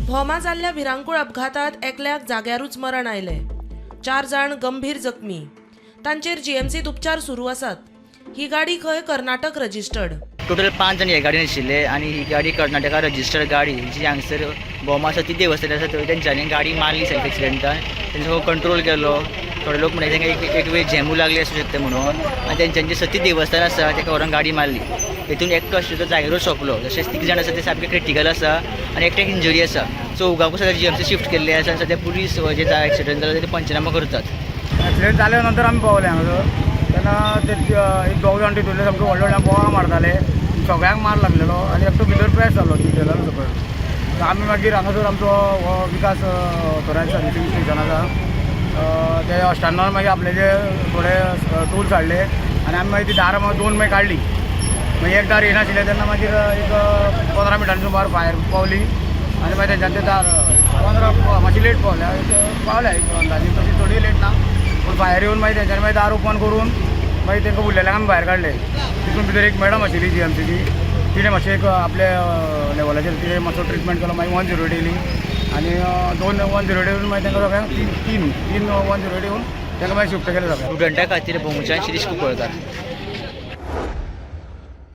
भोमा जाल्ल्या भिरांकूळ अपघातात एकल्याक जाग्यारूच मरण आयलें. चार जाण गंभीर जखमी. तांचेर जीएमसीत उपचार सुरू आसात. ही गाडी खंय कर्नाटक रजिस्टर्ड. टोटल पांच जाण ह्या गाडयेन आशिल्ले आनी ही गाडी कर्नाटका रजिस्टर्ड गाडी जी हांगसर भोमा सती देवस्थान आसा थंय तेंच्यांनी गाडी मारली सेल्फ एक्सिडंटान. तेंचो कंट्रोल केलो. थोडे लोक म्हणटा तांकां एक एक वेळ झेमू लागली आसूं शकता म्हणून आनी तेंच्यांनी जें सती देवस्थान आसा तेका व्हरोन गाडी मारली. हेतून एकटो आशिल्लो तो जागेरूच सोंपलो. तशेंच तीग जाण आसा ते सामके क्रिटिकल आसा आनी एकट्याक इंजरी आसा. चौगांकूय सद्या जीएमसी शिफ्ट केल्ले आसा आनी सद्या पुलीस जे एक्सिडंट जालो ते पंचनामा करतात. एक्सिडेंट जाल्या नंतर आमी पावले हांगासर तेन्ना ते एक दोग जाण तितूंतले सामके व्हडले व्हडले बोवाळ मारताले. सगळ्यांक मार लागलेलो आनी एकटो भितर प्रेस जालो चिंतलेलो सकयल. आमी मागीर हांगासर आमचो हो विकास ऑथोरायज सर्विसींग स्टेशन आसा, ते स्टँडार मागीर आपले जे थोडे टुल्स हाडले आनी आमी मागीर ती दारां मागीर दोन मागीर काडली. मागीर एक दार येनाशिल्लें तेन्ना मागीर एक 15 मिनटांनी सुमार फायर पावली आनी मागीर तेंच्यान तें दार 15 मातशी लेट पावल्या, एक पावल्या एक अंदाजी, तशी चडूय लेट ना, पूण फायर येवन मागीर तेंच्यांनी मागीर दार ओपन करून मागीर तांकां उरलेल्यांक आमी भायर काडले. तितून भितर एक मॅडम आशिल्ली जीएमसीची, तिणें मातशें एक आपल्या लेवलाचेर तिणें मातसो ट्रिटमेंट केलो. मागीर 108 येयली आनी दोन 108 येवन मागीर तांकां सगळ्यांक तीन तीन तीन 108 येवन तांकां मागीर शिफ्ट केलें सगळ्यांक. स्टुडंटा खातीर भोमच्यान शिरीष कुंकळकार.